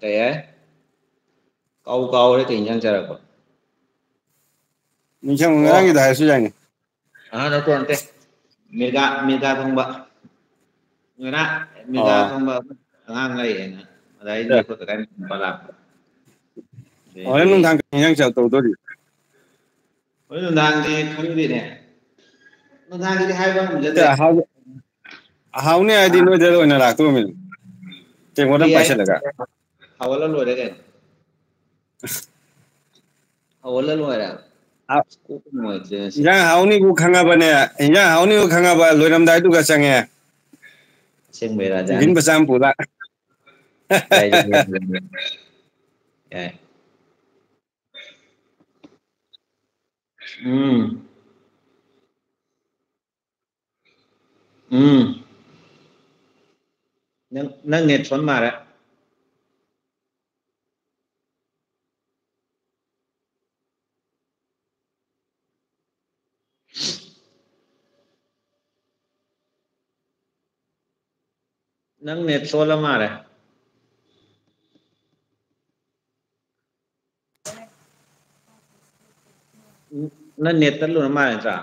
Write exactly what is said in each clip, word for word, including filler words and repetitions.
ꯀꯩ ꯍꯥꯏ? ꯀꯥꯎ ꯀꯥꯎꯔꯦ ꯀꯩ ꯏꯟꯖꯥꯡ ꯆꯥꯔꯛꯄ? ꯅꯤꯡꯁꯤꯡ ꯑꯣ꯫ ꯉꯔꯥꯡꯒꯤꯗꯣ ꯍꯥꯏꯔꯁꯨ ꯌꯥꯏꯅꯦ꯫ ꯑꯥ, ꯅꯠꯇꯦ, ꯅꯠꯇꯦ꯫ ꯃꯤꯔꯒꯥ, ꯃꯤꯔꯒꯥ ꯊꯣꯡꯕ꯫ ꯉꯔꯥꯡ ꯃꯤꯔꯒꯥ ꯑꯣ꯫ ꯊꯣꯡꯕ ꯑꯉꯥꯡ ꯂꯩꯌꯦꯅ꯫ ꯑꯗꯩꯗꯤ ꯑꯦ꯫ ꯑꯩꯈꯣꯏ ꯀꯀꯥꯏ ꯃꯆꯥꯅꯨꯄꯥ ꯂꯥꯛꯄ꯫ ꯑꯗꯩꯗꯤ ꯍꯣꯔꯦꯟ ꯅꯨꯡꯗꯥꯡ ꯀꯩ ꯏꯟꯖꯥꯡ ꯆꯥ-, ꯇꯧꯗꯣꯔꯤ? ꯍꯣꯔꯦꯟ ꯅꯨꯡꯗꯥꯡꯗꯤ ꯈꯪꯗꯦꯅꯦ꯫ ꯅꯨꯡꯗꯥꯡꯒꯤꯗꯤ ꯍꯥꯏꯕ ꯅꯠꯇꯦ, ꯉꯝꯖꯗ꯭ꯔꯦ꯫ ꯑꯍꯥꯎ-, ꯑꯍꯥꯎꯅꯤ ꯍꯥꯏꯗꯤ ꯑꯥ꯫ ꯅꯣꯏꯗ ꯑꯣꯏꯅ ꯂꯥꯛꯇꯧꯔꯃꯤꯅ꯫ ꯇꯦꯡꯀꯣꯠ ꯑꯃ ꯌꯥꯏ꯫ ꯄꯥꯏꯁꯤꯜꯂꯒ꯫ ꯍꯧꯒꯠꯂ ꯂꯣꯏꯔꯦ ꯀꯩꯅꯣ꯫ ꯍꯧꯒꯠꯂ ꯂꯣꯏꯔꯦ꯫ ꯑ-, ꯑꯁ, ꯀꯣꯛꯀ ꯅꯨꯡꯉꯥꯏꯇ꯭ꯔꯦ ꯉꯁꯤ꯫ ꯏꯟꯖꯥꯡ ꯍꯥꯎꯅꯤꯕꯨ ꯈꯪꯉꯕꯅꯦ, ꯏꯟꯖꯥꯡ ꯍꯥꯎꯅꯤꯕꯨ ꯈꯪꯉꯕ ꯂꯣꯏꯔꯝꯗꯥꯏꯗꯨꯒ ꯆꯪꯉꯦ꯫ ꯑꯁꯦꯡꯕꯩ ꯔꯥꯖꯥꯅꯤ꯫ ꯇꯤꯐꯤꯟ ꯃꯆꯥ ꯑꯃ ꯄꯨꯔ꯫ ꯌꯥꯏ, ꯌꯥꯏ, ꯌꯥꯏ, ꯌꯥꯏ꯫ ꯌꯥꯏ꯫ ꯎꯝ꯫ ꯎꯝ꯫ ꯅꯪ, ꯅꯪ ꯅꯦꯠ ꯁꯣꯟ ꯃꯥꯜꯂꯦ꯫ ꯅꯪ ꯅꯦꯠ ꯁꯣꯜꯂ ꯃꯥꯜꯂꯦ꯫ ꯅꯪ ꯅꯦꯠ ꯇꯠꯂꯨꯔ ꯃꯥꯜꯂꯦ ꯅꯠꯇ꯭ꯔꯥ?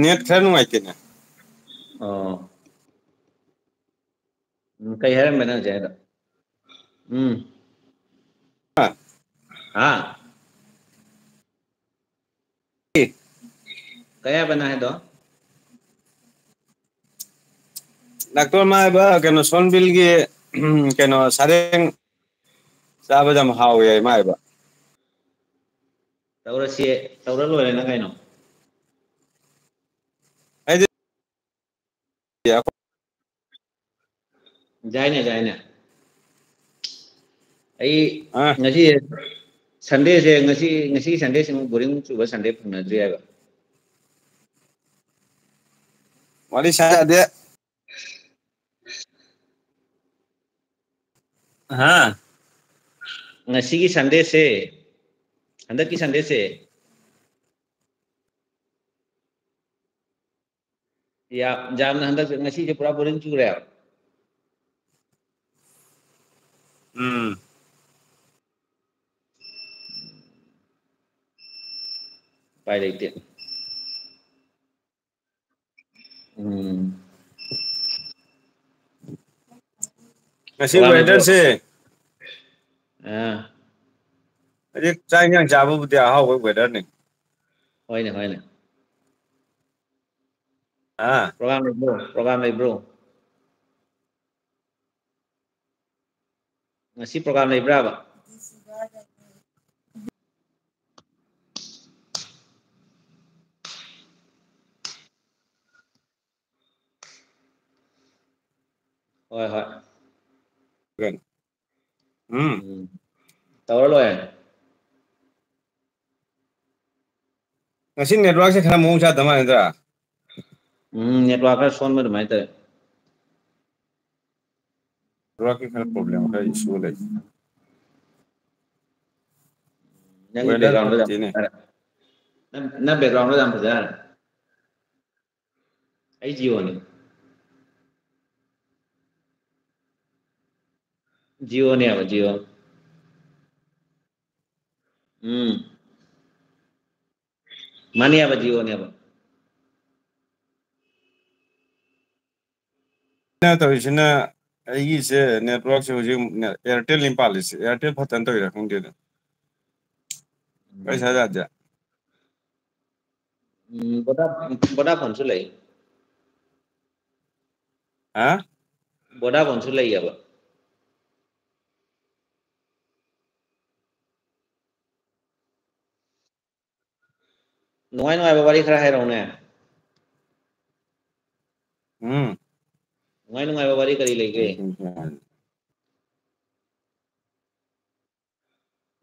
ꯅꯦꯠ ꯈꯔ ꯅꯨꯡꯉꯥꯏꯇꯦꯅꯦ꯫ ꯑꯣ꯫ ꯎꯝ, ꯀꯩ ꯍꯥꯏꯔꯝꯕ ꯅꯪ ꯍꯧꯖꯤꯛ ꯍꯥꯏꯗꯣ? ꯎꯝ꯫ ꯍꯥ? ꯍꯥ? ꯑꯦ꯫ ꯀꯩ ꯍꯥꯏꯕ ꯅꯪ ꯍꯥꯏꯗꯣ? ꯗꯥꯛꯇꯔ ꯃꯥ ꯍꯥꯏꯕ ꯀꯩꯅꯣ ꯁꯣꯟꯕꯤꯜꯒꯤ, ꯎꯝ, ꯀꯩꯅꯣ ꯁꯔꯦꯡ ꯆꯥꯕꯗ ꯌꯥꯝ ꯍꯥꯎꯋꯦ ꯍꯥꯏ ꯃꯥ ꯍꯥꯏꯕ꯫ ꯇꯧꯔꯁꯤ, ꯇꯧꯔ ꯂꯣꯏꯔꯦꯅ ꯀꯩꯅꯣ꯫ ꯑꯩꯗꯤ ꯌꯥꯏꯅꯦ, ꯌꯥꯏꯅꯦ꯫ ꯑꯩ ꯑ꯫ ꯉꯁꯤ ꯁꯟꯗꯦꯁꯦ, ꯉꯁꯤ, ꯉꯁꯤ ꯁꯟꯗꯦꯁꯤꯃꯨꯛ ꯕꯣꯔꯤꯡ ꯆꯨꯕ ꯁꯟꯗꯦ ꯐꯪꯅꯗ꯭ꯔꯤ ꯍꯥꯏꯕ꯫ ꯋꯥꯔꯤ ꯁꯥ ꯌꯥꯗꯦ꯫ ꯍꯥ? ꯉꯁꯤꯒꯤ ꯁꯟꯗꯦꯁꯦ, ꯍꯟꯗꯛꯀꯤ ꯁꯟꯗꯦꯁꯦ, ꯌꯥꯝ, ꯌꯥꯝꯅ ꯍꯟꯗꯛ ꯉꯁꯤꯁꯦ ꯄꯨꯔꯥ ꯕꯣꯔꯤꯡ ꯆꯨꯔꯦꯕ꯫ ꯎꯝ꯫ ꯎꯄꯥꯏ ꯂꯩꯇꯦ꯫ ꯎꯝ꯫ ꯉꯁꯤ ꯄ꯭ꯔꯣꯒꯥꯝ ꯂꯩꯕ꯭ꯔꯣ? Weatherꯁꯦ ꯑꯥ꯫ ꯍꯧꯖꯤꯛ ꯆꯥꯛ ꯏꯟꯁꯥꯡ ꯆꯥꯕꯕꯨꯗꯤ ꯑꯍꯥꯎꯕ weatherꯅꯤ꯫ ꯍꯣꯏꯅꯦ, ꯍꯣꯏꯅꯦ꯫ ꯑꯥ꯫ ꯄ꯭ꯔꯣꯒꯥꯝ ꯂꯩꯕ꯭ꯔꯣ? ꯄ꯭ꯔꯣꯒꯥꯝ ꯂꯩꯕ꯭ꯔꯣ? ꯉꯁꯤ ꯄ꯭ꯔꯣꯒꯥꯝ ꯂꯩꯕ꯭ꯔꯥꯕ? ꯍꯣꯏ, ꯍꯣꯏ꯫ ꯎꯝ꯫ ꯎꯝ꯫ ꯇꯧꯔ ꯂꯣꯏꯔꯦ꯫ ꯉꯁꯤ networkꯁꯦ ꯈꯔ ꯃꯑꯣꯡ ꯆꯥꯗ ꯃꯥꯜꯂꯤꯗ꯫ ꯎꯝ, network ꯈꯔ ꯁꯣꯟꯕ ꯑꯗꯨꯃꯥꯏꯅ ꯇꯧꯋꯦ꯫ Networkꯀꯤ ꯈꯔ problem, ꯈꯔ issue ꯂꯩ꯫ ꯅꯪꯒꯤ weather backgroundꯗꯣ ꯌꯥꯝ ꯐꯠꯇꯦꯅꯦ꯫ ꯐꯖꯔꯦ꯫ ꯅꯪ, ꯅꯪ backgroundꯗꯣ ꯌꯥꯝ ꯐꯖꯔꯦ꯫ ꯑꯩ Jioꯅꯤ꯫ Jioꯅꯦꯕ, Jio꯫ ꯎꯝ꯫ ꯃꯥꯅꯦꯕ, Jioꯅꯦꯕ꯫ ꯑꯩꯅ ꯇꯧꯔꯤꯁꯤꯅ, ꯑꯩꯒꯤꯁꯦ networkꯁꯦ ꯍꯧꯖꯤꯛ Airtelꯅꯤ ꯄꯥꯜꯂꯤꯁꯦ꯫ Airtel ꯐꯠꯇꯅ ꯇꯧꯔꯤꯔꯥ ꯈꯪꯗꯦꯅꯦ꯫ ꯎꯝ꯫ ꯀꯩ ꯁꯥ ꯌꯥꯗꯦ? ꯎꯝ, Voda-, Vodafoneꯁꯨ ꯂꯩ꯫ ꯍꯥ? Vodafoneꯁꯨ ꯂꯩꯌꯦꯕ꯫ ꯅꯨꯡꯉꯥꯏ ꯅꯨꯡꯉꯥꯏꯕ ꯋꯥꯔꯤ ꯈꯔ ꯍꯥꯏꯔꯛꯎꯅꯦ꯫ ꯎꯝ꯫ ꯅꯨꯡꯉꯥꯏ ꯅꯨꯡꯉꯥꯏꯕ ꯋꯥꯔꯤ ꯀꯔꯤ ꯂꯩꯒꯦ? ꯎꯝ, ꯎꯝ, ꯎꯝ꯫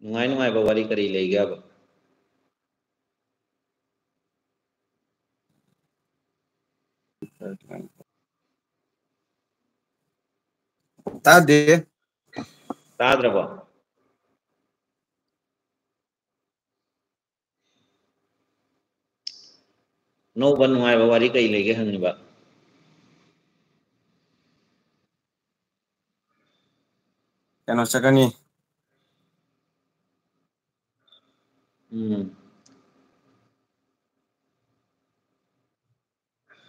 ꯅꯨꯡꯉꯥꯏ ꯅꯨꯡꯉꯥꯏꯕ ꯋꯥꯔꯤ ꯀꯔꯤ ꯂꯩꯒꯦꯕ? ꯇꯥꯗꯦ꯫ ꯇꯥꯗ꯭ꯔꯕꯣ? ꯑꯅꯧꯕ ꯅꯨꯡꯉꯥꯏꯕ ꯋꯥꯔꯤ ꯀꯔꯤ ꯂꯩꯒꯦ ꯍꯪꯉꯤꯕ꯫ ꯀꯩꯅꯣ ꯆꯠꯀꯅꯤ꯫ ꯎꯝ꯫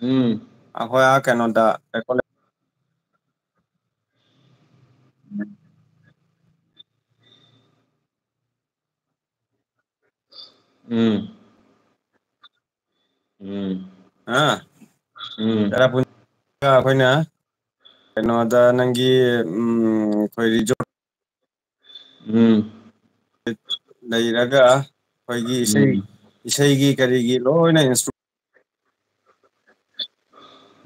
ꯎꯝ꯫ ꯑꯩꯈꯣꯏ ꯑꯥ ꯀꯩꯅꯣꯗ, ꯑꯩꯈꯣꯏ ꯎꯝ꯫ ꯎꯝ꯫ ꯑꯥ? ꯎꯝ꯫ ꯆꯦꯔꯥꯄꯨꯟꯖꯤꯒ ꯑꯩꯈꯣꯏꯅ ꯀꯩꯅꯣꯗ ꯅꯪꯒꯤ, ꯎꯝ, ꯑꯩꯈꯣꯏ resort ꯎꯝ꯫ ꯂꯩꯔꯒ ꯑꯩꯈꯣꯏꯒꯤ ꯏꯁꯩ, ꯎꯝ꯫ ꯏꯁꯩꯒꯤ ꯀꯔꯤꯒꯤ ꯂꯣꯏꯅ instru-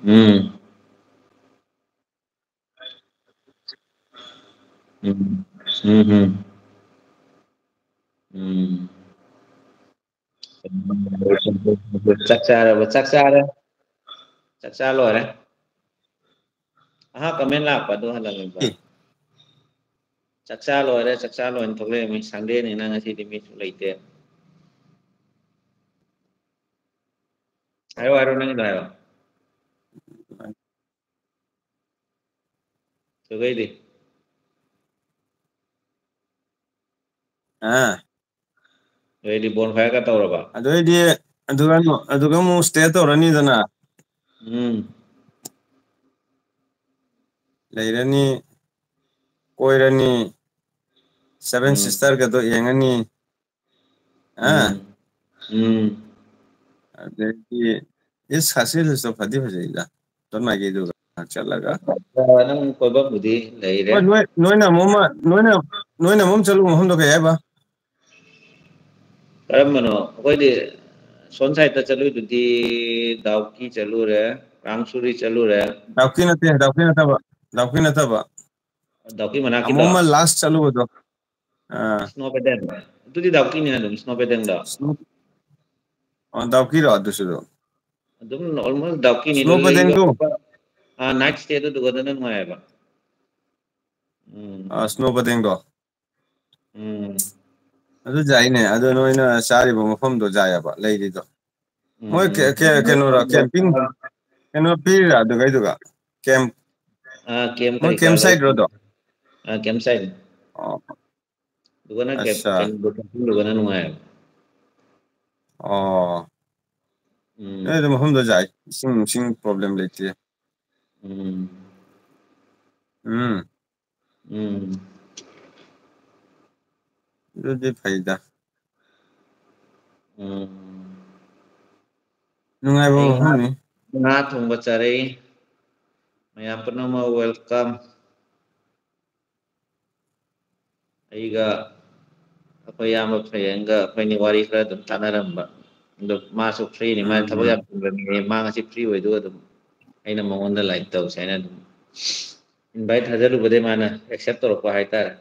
ꯎꯝ꯫ ꯎꯝ꯫ ꯎꯝ, ꯎꯝ꯫ ꯎꯝ꯫ ꯆꯥꯛ ꯆꯥꯔꯕ? ꯆꯥꯛ ꯆꯥꯔꯦ꯫ ꯆꯥꯛ ꯆꯥ ꯂꯣꯏꯔꯦ꯫ ꯑꯍꯥ, comment ꯂꯥꯛꯄ ꯑꯗꯨ ꯍꯜꯂꯝꯃꯤꯕ꯫ ꯆꯥꯛ ꯆꯥ ꯂꯣꯏꯔꯦ, ꯆꯥꯛ ꯆꯥ ꯂꯣꯏꯔꯦꯅ ꯊꯣꯛꯂꯛꯏꯃꯤ꯫ Sunday ꯅꯤꯅ ꯉꯁꯤꯗꯤ ꯃꯤꯁꯨ ꯂꯩꯇꯦ꯫ ꯍꯥꯏꯔꯣ, ꯍꯥꯏꯔꯣ, ꯅꯪꯒꯤꯗꯣ ꯍꯥꯏꯔꯣ꯫ ꯁꯥꯒꯩꯗꯤ? ꯑꯥ꯫ ꯅꯣꯏꯗꯤ bonfire ꯀ ꯇꯧꯔꯕ? ꯑꯗꯨ ꯑꯣꯏꯗꯤ ꯑꯗꯨꯒ ꯑꯃꯨꯛ, ꯑꯗꯨꯒ ꯑꯃꯨꯛ stay ꯇꯧꯔꯅꯤꯗꯅ꯫ ꯎꯝ꯫ ꯂꯩꯔꯅꯤ, ꯀꯣꯏꯔꯅꯤ, Seven ꯎꯝ꯫ Sister ꯒꯗꯣ ꯌꯦꯡꯉꯅꯤ꯫ ꯑꯥ? ꯎꯝ꯫ ꯎꯝ꯫ ꯑꯗꯒꯤ, ꯏꯁ, Khasi Hills ꯇꯣ ꯐꯗꯤ ꯐꯖꯩꯗ꯫ ꯇꯣꯟ ꯃꯥꯏꯀꯩꯗꯨꯒ ꯆꯠꯂꯒ꯫ ꯅꯪ ꯀꯣꯏꯕꯝꯕꯨꯗꯤ ꯂꯩꯔꯦ꯫ ꯍꯣꯏ, ꯅꯣꯏ, ꯅꯣꯏꯅ ꯑꯃꯨꯛ ꯑꯃ, ꯅꯣꯏꯅ, ꯅꯣꯏꯅ ꯑꯃꯨꯛ ꯆꯠꯂꯨꯕ ꯃꯐꯝꯗꯣ ꯀꯩ ꯍꯥꯏꯕ? ꯀꯔꯝꯕꯅꯣ? ꯑꯩꯈꯣꯏꯗꯤ ꯁꯣꯝ side ꯇ ꯆꯠꯂꯨꯏꯗꯨꯗꯤ ꯗꯥꯎꯀꯤ ꯆꯠꯂꯨꯔꯦ, ꯀꯥꯡꯁꯨꯔꯤ ꯆꯠꯂꯨꯔꯦ꯫ ꯗꯥꯎꯀꯤ ꯅꯠꯇꯦ, ꯗꯥꯎꯀꯤ ꯅꯠꯇꯕ, ꯗꯥꯎꯀꯤ ꯅꯠꯇꯕ꯫ ꯗꯥꯎꯀꯤ ꯃꯅꯥꯛꯀꯤꯗꯣ? ꯑꯃꯨꯛ ꯑꯃ last ꯆꯠꯂꯨꯕꯗꯣ꯫ ꯑꯥ꯫ Snow Pedal꯫ ꯑꯗꯨꯗꯤ ꯗꯥꯎꯀꯤꯅꯤ ꯑꯗꯨꯝ, Snow Pedal ꯗꯣ꯫ Snow-, ꯑꯣ, ꯗꯥꯎꯀꯤꯔꯣ ꯑꯗꯨꯁꯨ ꯑꯗꯨꯝ? ꯑꯗꯨꯝ almost ꯗꯥꯎꯀꯤꯅꯤ꯫ Snow ꯑꯗꯨꯗꯤ Pedal ꯗꯣ? ꯑꯥ, night stay ꯗꯨꯗꯨꯒꯗꯅ ꯅꯨꯡꯉꯥꯏꯌꯦꯕ꯫ ꯎꯝ꯫ ꯑꯥ, Snow Pedal ꯗꯣ? ꯎꯝ꯫ ꯑꯗꯨ ꯌꯥꯏꯅꯦ꯫ ꯑꯗꯨ ꯅꯣꯏꯅ ꯆꯥꯔꯤꯕ ꯃꯐꯝꯗꯣ ꯌꯥꯏꯑꯕ ꯂꯩꯔꯤꯗꯣ꯫ ꯃꯣꯏ ꯀꯦ-, ꯀꯦ-, ꯀꯩꯅꯣꯔꯣ, camping, ꯀꯩꯅꯣ ꯄꯤꯔꯤꯔꯥ ꯑꯗꯨꯒꯩꯗꯨꯒ? Camp, ꯑꯥ, camp ꯃꯣꯏ ꯀꯩꯀꯥ ꯂꯣꯏ campsite ꯔꯣ ꯑꯗꯣ? ꯑ, ꯀꯩꯝ ꯆꯥꯏꯗꯦ꯫ ꯑꯣ꯫ ꯑꯗꯨꯒꯅ ꯀꯩ-, ꯑꯠꯆꯥ꯫ ꯀꯩꯅꯣ, ꯂꯨꯒꯅ ꯅꯨꯡꯉꯥꯏꯕ꯫ ꯑꯣ꯫ ꯎꯝ꯫ ꯅꯣꯏ ꯑꯗꯨꯝ ꯃꯐꯝꯗ ꯌꯥꯏ꯫ ꯏꯁꯤꯡ, ꯏꯁꯤꯡ problem ꯂꯩꯇꯦ꯫ ꯎꯝ꯫ ꯎꯝ꯫ ꯎꯝ꯫ ꯑꯗꯨꯗꯤ ꯐꯩꯗ꯫ ꯎꯝ꯫ ꯅꯨꯡꯉꯥꯏꯕ ꯑꯩ ꯉꯥ, ꯃꯐꯝꯅꯤ꯫ ꯉꯥ ꯊꯣꯡꯕ ꯆꯥꯔꯛꯏ꯫ ꯃꯌꯥꯝ ꯄꯨꯝꯅꯃꯛ welcome꯫ ꯑꯩꯒ ꯑꯩꯈꯣꯏ ꯏꯌꯥꯝꯕ ꯐꯌꯦꯡꯒ ꯑꯩꯈꯣꯏꯅꯤ ꯋꯥꯔꯤ ꯈꯔ ꯑꯗꯨꯝ ꯇꯥꯟꯅꯔꯝꯕ꯫ ꯑꯗꯣ ꯃꯥꯁꯨ free ꯅꯤ, ꯃꯥ ꯊꯕꯛ ꯎꯝ꯫ ꯌꯥꯝ ꯆꯤꯟꯕ ꯃꯤꯅꯦ꯫ ꯃꯥ ꯉꯁꯤ free ꯑꯣꯏꯗꯨꯒ ꯑꯗꯨꯝ ꯑꯩꯅ ꯃꯉꯣꯟꯗ like ꯇꯧꯁꯦ ꯍꯥꯏꯅ ꯑꯗꯨꯝ invite ꯊꯥꯖꯤꯜꯂꯨꯕꯗꯩ ꯃꯥꯅ accept ꯇꯧꯔꯛꯄ ꯍꯥꯏꯇꯥꯔꯦ꯫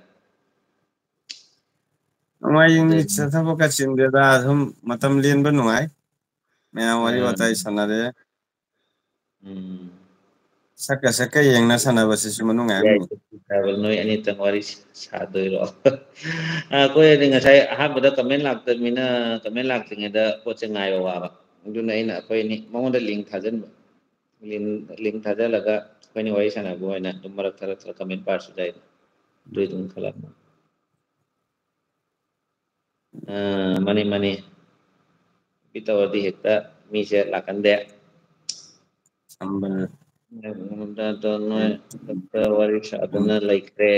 ꯅꯣꯡꯃꯥꯏꯖꯤꯡ ꯑꯗꯩ ꯅꯨꯃꯤꯠꯁꯤꯗ ꯊꯕꯛꯀ ꯆꯤꯟꯗꯦꯗ, ꯁꯨꯝ ꯃꯇꯝ ꯂꯦꯟꯕ ꯅꯨꯡꯉꯥꯏ꯫ ꯃꯌꯥꯝ ꯋꯥꯔꯤ ꯑꯥ꯫ ꯋꯥꯇꯥꯏ ꯁꯥꯟꯅꯔꯦ꯫ ꯎꯝ꯫ ꯁꯛꯀ ꯁꯛꯀ ꯌꯦꯡꯅ ꯁꯥꯟꯅꯕꯁꯤꯁꯨ ꯃꯅꯨꯡ ꯌꯥꯏ, ꯌꯥꯝꯅꯤ꯫ ꯆꯞ ꯆꯥꯕ꯫ ꯅꯣꯏ ꯑꯅꯤꯇꯪ ꯋꯥꯔꯤ ꯁꯥꯗꯣꯏꯔꯣ? ꯑ, ꯑꯩꯈꯣꯏ ꯑꯅꯤ ꯉꯁꯥꯏ ꯑꯍꯥꯟꯕꯗ comment ꯂꯥꯛꯇꯕꯅꯤꯅ, comment ꯂꯥꯛꯇ꯭ꯔꯤꯉꯩꯗ ꯄꯣꯠꯁꯦ ꯉꯥꯏꯕ ꯋꯥꯕ꯫ ꯑꯗꯨꯅ ꯑꯩꯅ ꯑꯩꯈꯣꯏ ꯑꯅꯤ ꯃꯉꯣꯟꯗ link ꯊꯥꯖꯤꯟꯕ꯫ Link, link ꯊꯥꯖꯤꯜꯂꯒ ꯑꯩꯈꯣꯏꯅ ꯋꯥꯔꯤ ꯁꯥꯟꯅꯕ ꯑꯣꯏꯅ ꯑꯗꯨꯝ ꯃꯔꯛ ꯊꯔꯛꯇ comment ꯄꯥꯔꯁꯨ ꯌꯥꯏꯗ꯫ ꯑꯗꯨꯏ ꯑꯗꯨꯝ ꯈꯜꯂꯛꯄ꯫ ꯑꯥ, ꯃꯥꯅꯤ, ꯃꯥꯅꯤ꯫ ꯀꯣꯄꯤ ꯇꯧꯔꯗꯤ ꯍꯦꯛꯇ ꯃꯤꯁꯦ ꯂꯥꯛꯀꯟꯗꯦ꯫ ꯁꯝꯕꯅ꯫ ꯑꯗꯣ ꯅꯣꯏ ꯈꯛꯇ ꯋꯥꯔꯤ ꯁꯥꯗꯨꯅ ꯂꯩꯈ꯭ꯔꯦ꯫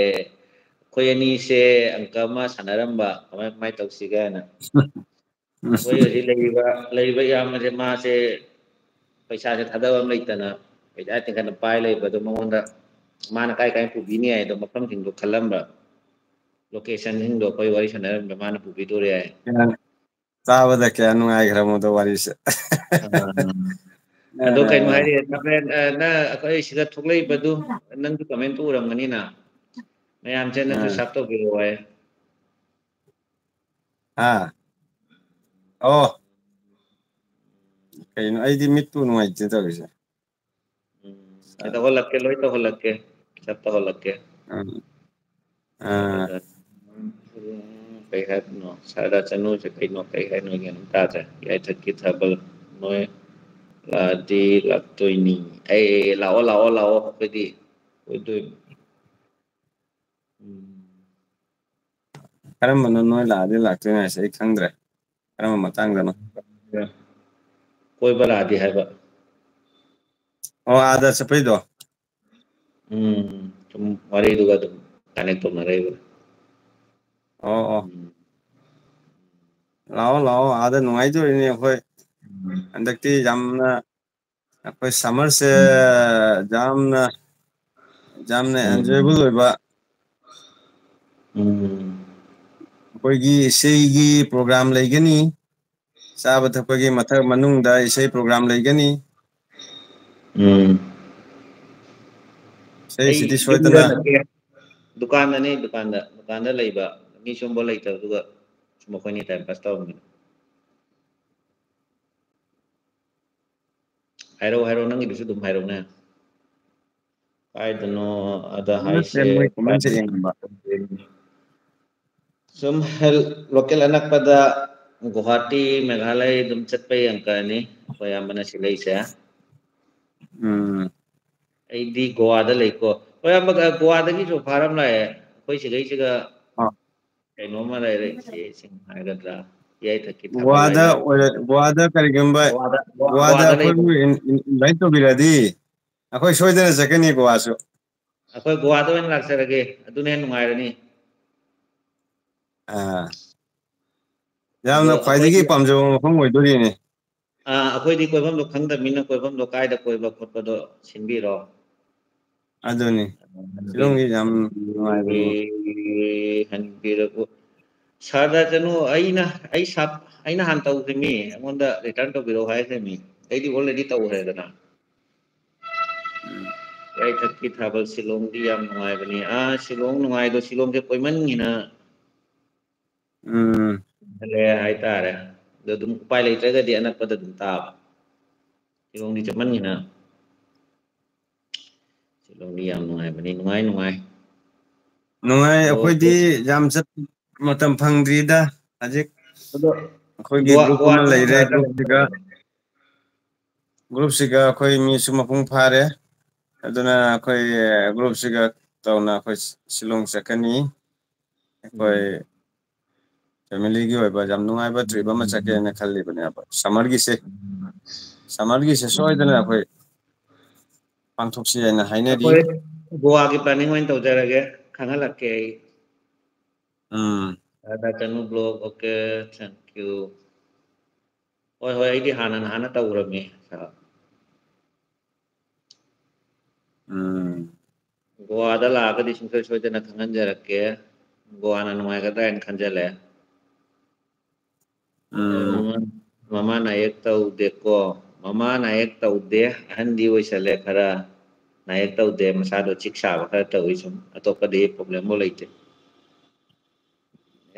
ꯑꯩꯈꯣꯏ ꯑꯅꯤꯁꯦ ꯑꯪꯀ ꯑꯃ ꯁꯥꯟꯅꯔꯝꯕ, ꯀꯃꯥꯏ, ꯀꯃꯥꯏ ꯇꯧꯁꯤꯒꯦꯅ꯫ ꯑꯩꯈꯣꯏ ꯍꯧꯖꯤꯛ ꯂꯩꯔꯤꯕ, ꯂꯩꯔꯤꯕ ꯏꯌꯥꯝꯕꯁꯦ, ꯃꯥꯁꯦ ꯄꯩꯁꯥꯁꯦ ꯊꯥꯗꯕ ꯑꯃ ꯂꯩꯇꯅ ꯄꯩꯁꯥ ꯇꯤꯡꯈꯠꯅ ꯄꯥꯏ ꯂꯩꯕ꯫ ꯑꯗꯣ ꯃꯉꯣꯟꯗ ꯃꯥꯅ ꯀꯥꯏ ꯀꯥꯏ ꯄꯨꯕꯤꯅꯤ ꯍꯥꯏꯗꯣ, ꯃꯐꯝꯁꯤꯡꯗꯣ ꯈꯜꯂꯝꯕ, location ꯁꯤꯡꯗꯣ ꯑꯩꯈꯣꯏ ꯋꯥꯔꯤ ꯁꯥꯟꯅꯔꯝꯕ ꯃꯥꯅ ꯄꯨꯕꯤꯗꯣꯔꯦ ꯍꯥꯏ꯫ ꯌꯥꯝ ꯇꯥꯕꯗ ꯀꯌꯥ ꯅꯨꯡꯉꯥꯏꯈ꯭ꯔꯕꯅꯣꯗꯣ ꯋꯥꯔꯤꯁꯦ꯫ ꯑꯥ꯫ ꯑꯗꯣ ꯀꯩꯅꯣ ꯑꯥ꯫ ꯍꯥꯏꯔꯤ, ꯅꯪ, ꯑ, ꯅꯪ ꯑꯩꯈꯣꯏ ꯁꯤꯗ ꯊꯣꯛꯂꯛꯏꯕꯗꯨ ꯅꯪꯁꯨ comment ꯎꯔꯝꯒꯅꯤꯅ? ꯃꯌꯥꯝꯁꯦ ꯅꯪꯁꯨ ꯑꯥ꯫ Sub ꯇꯧꯕꯤꯔꯛꯑꯣ ꯍꯥꯏ꯫ ꯍꯥ? ꯑꯣ꯫ ꯀꯩꯅꯣ, ꯑꯩꯗꯤ ꯃꯤꯠꯄꯨ ꯅꯨꯡꯉꯥꯏꯇꯦ ꯇꯧꯔꯤꯁꯦ꯫ ꯎꯝ, ꯑꯩ ꯇꯧꯍꯜꯂꯛꯀꯦ, ꯂꯣꯏ ꯇꯧꯍꯜꯂꯛꯀꯦ꯫ Sub ꯇꯧꯍꯜꯂꯛꯀꯦ꯫ ꯑꯥ꯫ ꯑꯥ꯫ ꯑꯗꯨꯗ, ꯎꯝ, ꯀꯩ ꯍꯥꯏꯕꯅꯣ? ꯁꯥꯔꯗ ꯆꯅꯨꯁꯦ ꯀꯩꯅꯣ, ꯀꯩ ꯍꯥꯏꯅꯣ ꯒ꯭ꯌꯥꯟ ꯑꯃ ꯇꯥꯗ꯭ꯔꯦ꯫ ꯌꯥꯏꯊꯛꯀꯤ ꯊꯥꯕꯜ ꯅꯣꯏ ꯂꯥꯛꯑꯗꯤ ꯂꯥꯛꯇꯣꯏꯅꯤ꯫ ꯑꯩ, ꯂꯥꯛꯑꯣ, ꯂꯥꯛꯑꯣ, ꯂꯥꯛꯑꯣ, ꯑꯩꯈꯣꯏꯗꯤ ꯑꯣꯏꯗꯣꯏꯅꯤ꯫ ꯎꯝ꯫ ꯀꯔꯝꯕꯅꯣ ꯅꯣꯏ ꯂꯥꯛꯑꯗꯤ ꯂꯥꯛꯇꯣꯏꯅꯦ ꯍꯥꯏꯁꯦ? ꯑꯩ ꯈꯪꯗ꯭ꯔꯦ ꯀꯔꯝꯕ ꯃꯇꯥꯡꯗꯅꯣ꯫ ꯀꯣꯏꯕ ꯂꯥꯛꯑꯗꯤ ꯍꯥꯏꯕ꯫ ꯑꯣ, ꯑꯥꯗ ꯆꯠꯄꯩꯗꯣ? ꯎꯝ, ꯁꯨꯝ ꯋꯥꯔꯤꯗꯨꯒ ꯑꯗꯨꯝ ꯀꯅꯦꯛ ꯇꯧꯅꯔꯛꯏꯕ꯫ ꯑꯣ ꯑꯣ, ꯂꯥꯛꯑꯣ ꯂꯥꯛꯑꯣ, ꯑꯥꯗ ꯅꯨꯡꯉꯥꯏꯗꯣꯔꯤꯅꯦ ꯑꯩꯈꯣꯏ꯫ ꯎꯝ꯫ ꯍꯟꯗꯛꯇꯤ ꯌꯥꯝꯅ, ꯑꯩꯈꯣꯏ ꯁꯝꯃꯔꯁꯦ ꯌꯥꯝꯅ, ꯌꯥꯝꯅ ꯎꯝ꯫ ꯑꯦꯟꯖꯣꯏꯕꯜ ꯑꯣꯏꯕ꯫ ꯎꯝ꯫ ꯑꯩꯈꯣꯏꯒꯤ ꯏꯁꯩꯒꯤ ꯄ꯭ꯔꯣꯒ꯭ꯔꯥꯝ ꯂꯩꯒꯅꯤ, ꯆꯥꯕ ꯊꯛꯄꯒꯤ ꯃꯊꯛ ꯃꯅꯨꯡꯗ ꯏꯁꯩ ꯄ꯭ꯔꯣꯒ꯭ꯔꯥꯝ ꯂꯩꯒꯅꯤ꯫ ꯎꯝ꯫ ꯏꯁꯩꯁꯤꯗꯤ ꯑꯩ ꯁꯣꯏꯗꯅ ꯌꯨꯝꯗ ꯅꯠꯇꯦ, ꯗꯨꯀꯥꯟꯗꯅꯤ, ꯗꯨꯀꯥꯟꯗ, ꯗꯨꯀꯥꯟꯗ ꯂꯩꯕ꯫ ꯃꯤ ꯁꯨꯝꯕ ꯂꯩꯇꯕꯗꯨꯒ ꯁꯨꯝ ꯑꯩꯈꯣꯏꯅꯤ ꯇꯥꯏꯝ ꯄꯥꯁ ꯇꯧꯔꯝꯕꯅꯤ꯫ ꯍꯥꯏꯔꯛꯑꯣ, ꯍꯥꯏꯔꯛꯑꯣ, ꯅꯪꯒꯤꯗꯨꯁꯨ ꯑꯗꯨꯝ ꯍꯥꯏꯔꯛꯎꯅꯦ꯫ ꯀꯥꯏꯗꯅꯣ ꯑꯗ ꯅꯠꯇꯦ, ꯍꯥꯏꯁꯦ? ꯃꯣꯏ ꯀꯃꯦꯟꯁꯦ ꯌꯦꯡꯉꯝꯕ꯫ ꯁꯨꯝ ꯍꯦꯜ-, ꯂꯣꯀꯦꯜ ꯑꯅꯛꯄꯗ ꯒꯨꯋꯥꯍꯥꯇꯤ, ꯃꯦꯘꯥꯂꯌ ꯑꯗꯨꯝ ꯆꯠꯄ ꯌꯥꯝ ꯀꯥꯟꯅꯤ꯫ ꯑꯩꯈꯣꯏ ꯑꯌꯥꯝꯕꯅ ꯁꯤ ꯂꯩꯁꯦ꯫ ꯎꯝ꯫ ꯑꯩꯗꯤ ꯒꯣꯋꯥꯗ ꯂꯩꯀꯣ꯫ ꯍꯣꯏ, ꯑꯌꯥꯝꯕ ꯒꯣꯋꯥꯗꯒꯤꯁꯨ ꯐꯥꯔꯝ ꯂꯥꯛꯑꯦ꯫ ꯑꯩꯈꯣꯏ ꯁꯤꯗꯩꯁꯤꯒ ꯑꯥ꯫ ꯀꯩꯅꯣꯝꯃ ꯂꯩꯔꯦ, ꯏꯆꯦꯁꯤꯡ ꯍꯥꯏꯒꯗ꯭ꯔꯥ, ꯌꯥꯏꯊꯛꯀꯤ ꯊꯥꯕꯜ ꯒꯣꯋꯥꯗ ꯍꯥꯏꯅ꯫ ꯑꯣꯏꯔ-, ꯒꯣꯋꯥꯗ ꯀꯔꯤꯒꯨꯝꯕ ꯒꯣꯋꯥꯗ, ꯒꯣꯋꯥꯗ ꯒꯣꯋꯥꯗ ꯂꯩ꯫ ꯑꯩꯈꯣꯏꯕꯨ ꯏꯟ-, ꯏꯟ-, ꯏꯟꯚꯥꯏꯠ ꯇꯧꯕꯤꯔꯗꯤ ꯑꯩꯈꯣꯏ ꯁꯣꯏꯗꯅ ꯆꯠꯀꯅꯤ ꯒꯣꯋꯥꯁꯨ꯫ ꯑꯩꯈꯣꯏ ꯒꯣꯋꯥꯗ ꯑꯣꯏꯅ ꯂꯥꯛꯆꯔꯒꯦ, ꯑꯗꯨꯅ ꯍꯦꯟꯅ ꯅꯨꯡꯉꯥꯏꯔꯅꯤ꯫ ꯑꯥ꯫ ꯑꯗꯣ ꯌꯥꯝꯅ ꯈ꯭ꯋꯥꯏꯗꯒꯤ ꯑꯩꯈꯣꯏꯗꯤ, ꯄꯥꯝꯖꯕ ꯃꯐꯝ ꯑꯣꯏꯗꯣꯔꯤꯅꯦ꯫ ꯑꯥ, ꯑꯩꯈꯣꯏꯗꯤ ꯀꯣꯏꯐꯝꯗꯣ ꯈꯪꯗꯕꯅꯤꯅ ꯀꯣꯏꯐꯝꯗꯣ ꯀꯥꯏꯗ ꯀꯣꯏꯕ ꯈꯣꯠꯄꯗꯣ ꯁꯤꯟꯕꯤꯔꯣ꯫ ꯑꯗꯨꯅꯤ꯫ ꯁꯤꯂꯣꯡꯒꯤ ꯌꯥꯝ ꯅꯨꯡꯉꯥꯏꯕ ꯃꯐꯝ꯫ ꯍꯟꯕꯤꯔꯛꯎ꯫ ꯁꯥꯔꯗ ꯆꯅꯨ, ꯑꯩꯅ, ꯑꯩ ꯁꯥꯞ-, ꯑꯩꯅ ꯍꯥꯟꯅ ꯇꯧꯈ꯭ꯔꯤꯃꯤ, ꯑꯩꯉꯣꯟꯗ ꯔꯤꯇꯔꯟ ꯇꯧꯕꯤꯔꯛꯑꯣ ꯍꯥꯏꯈ꯭ꯔꯤꯃꯤ꯫ ꯑꯩꯗꯤ ꯑꯣꯜꯔꯦꯗꯤ ꯇꯧꯈ꯭ꯔꯦꯗꯅ꯫ ꯎꯝ꯫ ꯌꯥꯏꯊꯛꯀꯤ ꯊꯥꯕꯜ ꯁꯤꯂꯣꯡꯗꯤ ꯌꯥꯝ ꯅꯨꯡꯉꯥꯏꯕꯅꯤ꯫ ꯑꯥ, ꯁꯤꯂꯣꯡ ꯅꯨꯡꯉꯥꯏꯗꯣ, ꯁꯤꯂꯣꯡꯁꯦ ꯀꯣꯏꯃꯟꯒꯤꯅ ꯎꯝ꯫ ꯍꯜꯂꯦ ꯍꯥꯏꯇꯥꯔꯦ꯫ ꯑꯗꯣ ꯑꯗꯨꯝ ꯎꯄꯥꯏ ꯂꯩꯇ꯭ꯔꯒꯗꯤ ꯑꯅꯛꯄꯗ ꯑꯗꯨꯝ ꯇꯥꯕ꯫ ꯁꯤꯂꯣꯡꯗꯤ ꯆꯠꯃꯟꯒꯤꯅ꯫ ꯁꯤꯂꯣꯡꯗꯤ ꯌꯥꯝ ꯅꯨꯡꯉꯥꯏꯕꯅꯤ, ꯅꯨꯡꯉꯥꯏ, ꯅꯨꯡꯉꯥꯏ꯫ ꯅꯨꯡꯉꯥꯏ, ꯑꯗꯣ ꯑꯩꯈꯣꯏꯗꯤ ꯌꯥꯝ ꯆꯠ-, ꯃꯇꯝ ꯐꯪꯗ꯭ꯔꯤꯗ ꯍꯧꯖꯤꯛ꯫ ꯑꯗꯣ ꯑꯩꯈꯣꯏꯒꯤ ꯒꯣꯋꯥ-, ꯒ꯭ꯔꯨꯞ ꯑꯃ ꯒꯣꯋꯥꯗ ꯂꯩꯔꯦ, ꯀꯔꯝ ꯀꯥꯟꯗ ꯒ꯭ꯔꯨꯞꯁꯤꯒ, ꯒ꯭ꯔꯨꯞꯁꯤꯒ ꯑꯩꯈꯣꯏ ꯃꯤꯁꯨ ꯃꯄꯨꯡ ꯐꯥꯔꯦ꯫ ꯑꯗꯨꯅ ꯑꯩꯈꯣꯏ ꯒ꯭ꯔꯨꯞꯁꯤꯒ ꯇꯧꯅ ꯑꯩꯈꯣꯏ ꯁꯤꯂꯣꯡ ꯆꯠꯀꯅꯤ꯫ ꯑꯩꯈꯣꯏ ꯐꯦꯃꯤꯂꯤꯒꯤ ꯑꯣꯏꯕ ꯌꯥꯝ ꯅꯨꯡꯉꯥꯏꯕ ꯇ꯭ꯔꯤꯞ ꯑꯃ ꯆꯠꯀꯦꯅ ꯈꯜꯂꯤꯕꯅꯦꯕ, ꯁꯝꯃꯔꯒꯤꯁꯦ꯫ ꯁꯝꯃꯔꯒꯤꯁꯦ ꯁꯣꯏꯗꯅ ꯑꯩꯈꯣꯏ ꯄꯥꯡꯊꯣꯛꯁꯤ ꯍꯥꯏꯅ ꯍꯥꯏꯅꯔꯤ꯫ ꯑꯩꯈꯣꯏ ꯒꯣꯋꯥꯒꯤ ꯄ꯭ꯂꯥꯅꯤꯡ ꯑꯣꯏꯅ ꯇꯧꯖꯔꯒꯦ, ꯈꯪꯍꯜꯂꯛꯀꯦ ꯑꯩ꯫ ꯎꯝ ꯔꯥꯙꯥ ꯆꯅꯨ ꯕ꯭ꯂꯣꯛ, ꯑꯣꯀꯦ, ꯊꯦꯡꯀ꯭ꯌꯨ꯫ ꯍꯣꯏ ꯍꯣꯏ, ꯑꯩꯗꯤ ꯍꯥꯟꯅ ꯅꯍꯥꯟꯅ ꯇꯧꯈ꯭ꯔꯕꯅꯤ ꯁꯥꯔ꯫ ꯎꯝ ꯒꯣꯋꯥꯗ ꯂꯥꯛꯑꯒꯗꯤ ꯁꯨꯡꯁꯣꯏ ꯁꯣꯏꯗꯅ ꯈꯪꯍꯟꯖꯔꯛꯀꯦ꯫ ꯒꯣꯋꯥꯅ ꯅꯨꯡꯉꯥꯏꯒꯗ꯭ꯔꯥ ꯍꯥꯏꯅ ꯈꯟꯖꯜꯂꯦ꯫ ꯎꯝ ꯃꯃꯥ ꯃꯃꯥ ꯅꯥꯌꯦꯛ ꯇꯧꯗꯦꯀꯣ꯫ ꯃꯃꯥ ꯅꯥꯌꯦꯛ ꯇꯧꯗꯦ, ꯑꯍꯟꯗꯤ ꯑꯣꯏꯁꯜꯂꯦ ꯈꯔ꯫ ꯅꯥꯌꯦꯛ ꯇꯧꯗꯦ, ꯃꯁꯥꯗꯣ ꯆꯤꯛ ꯁꯥꯕ ꯈꯔ ꯇꯧꯏ ꯁꯨꯝ, ꯑꯇꯣꯞꯄꯗꯤ ꯄ꯭ꯔꯣꯕ꯭ꯂꯦꯝꯕꯨ ꯂꯩꯇꯦ꯫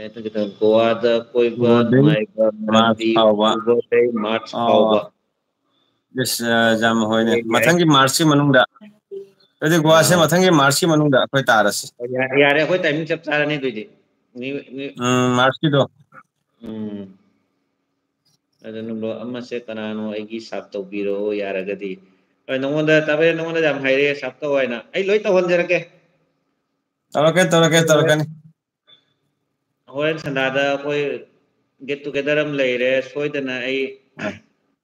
ꯑꯦ, ꯈꯤꯇꯪ ꯒꯣꯋꯥꯗ ꯀꯣꯏꯕ ꯒꯣꯋꯥꯗꯩ ꯅꯨꯡꯉꯥꯏꯕ ꯃꯥꯔꯆ ꯃꯔꯝꯗꯤ ꯐꯥꯎꯕ꯫ ꯑꯣꯛꯇꯣꯕꯔꯗꯩ ꯃꯥꯔꯆ ꯑꯣ ꯐꯥꯎꯕ꯫ ꯌꯦꯁ, ꯌꯥꯝ ꯍꯣꯏꯅꯦ꯫ ꯌꯥꯏ, ꯌꯥꯏ꯫ ꯃꯊꯪꯒꯤ ꯃꯥꯔꯆꯀꯤ ꯃꯅꯨꯡꯗ, ꯑꯗꯨꯗꯤ ꯒꯣꯋꯥꯁꯦ ꯑꯥ꯫ ꯃꯊꯪꯒꯤ ꯃꯥꯔꯆꯀꯤ ꯃꯅꯨꯡꯗ ꯑꯩꯈꯣꯏ ꯇꯥꯔꯁꯤ꯫ ꯌꯥꯔꯦ, ꯌꯥꯔꯦ, ꯑꯩꯈꯣꯏ ꯇꯥꯏꯃꯤꯡ ꯆꯞ ꯆꯥꯔꯅꯤ ꯑꯗꯨꯏꯗꯤ꯫ ꯃꯤ- ꯃꯤ- ꯎꯝ ꯃꯥꯔꯆꯀꯤꯗꯣ꯫ ꯎꯝ꯫ ꯑꯗꯨꯅ ꯕ꯭ꯔꯣ, ꯑꯃꯁꯦ ꯀꯅꯥꯅꯣ ꯑꯩꯒꯤ ꯁꯥꯞ ꯇꯧꯕꯤꯔꯣ ꯌꯥꯔꯒꯗꯤ꯫ ꯍꯣꯏ, ꯅꯉꯣꯟꯗ ꯇꯥꯕꯦ, ꯅꯉꯣꯟꯗ ꯌꯥꯝ ꯍꯥꯏꯔꯛꯑꯦ, ꯁꯥꯞ ꯇꯧ ꯍꯥꯏꯅ꯫ ꯑꯩ ꯂꯣꯏ ꯇꯧꯍꯟꯖꯔꯛꯀꯦ꯫ ꯇꯧꯔꯛꯀꯦ, ꯇꯧꯔꯛꯀꯦ, ꯇꯧꯔꯛꯀꯅꯤ꯫ ꯍꯣꯔꯦꯟ ꯁꯟꯗꯥꯗ ꯑꯩꯈꯣꯏ ꯒꯦꯠ ꯇꯨꯒꯦꯗꯔ ꯑꯃ ꯂꯩꯔꯦ, ꯁꯣꯏꯗꯅ ꯑꯩ